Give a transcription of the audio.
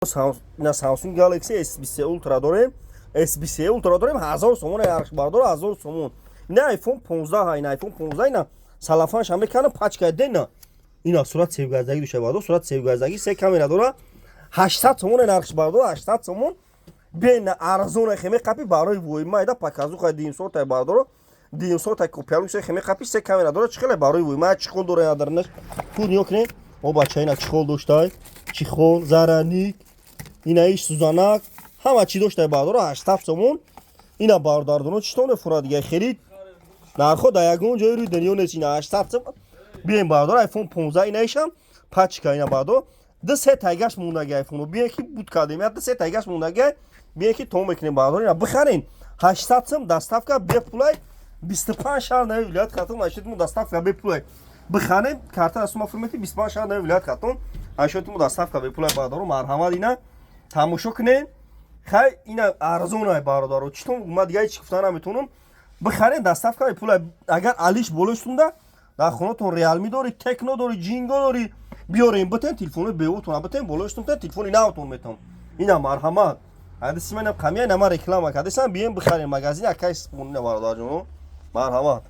Ина Samsung Galaxy S23 Ultra дорем, S23 Ultra дорем, 1000 сомон арш, бардор, 1000 сомон. Ина iPhone 15, ина iPhone 15, ина салафанша мекана, пачка дена, ина сурат севгаздагӣ душа, бардор, сурат севгаздагӣ, се камера дора, 800 сомон нархш, бардор, 800 сомон. Бена арзона хеме қапи барои воймайда показуха димсотай, бардоро, димсотай копиалусе хеме қапи, се камера дора, чӣ хеле барои воймая чехол дора ядарнаш ту ниё кунед. О бача, ина чехол доштай, чехол, зарядник, ина иш сузанак, ҳама чӣ доштай, бардоро, 800 сомон. Ина бардардоно читон мефурад дига, хеле нархо дар ягон ҷои рӯи дунё нест. Ина 800 сом. Бием, бардор, iPhone 15, ина ишам пачка, ина, бардор, ду се тайгаш мондаги iPhone, бием ки буд кардем, я ду се тайгаш мондаги, бием ки то мекунем, бардор, ина бихарен, 800 сом, доставка бепулай, 25 шаҳр нави вилоят Хатон ашитмо доставка бепулай. Бихарем, карта аз сума фурмети, 25 шаҳр нави вилоят Хатон ашитмо доставка бепулай, бардоро, марҳамат, ина тамошо кунем. Хай, ина арзонай, бародаро, читон ма дига ҳеч гуфта наметавонам. Бихарем, доставка бепулай. Агар алиш болоштунда дар хонатон Реалми дори, Текно дори, Ҷинго дори, биёрем битен, телефони беотона битен, болоштун телефони навтон метам. Ина марҳамат, адисиманам қамия нама реклама кардесам, бием бихарем, магазин акай спонина, бародарҷоно, марҳамат.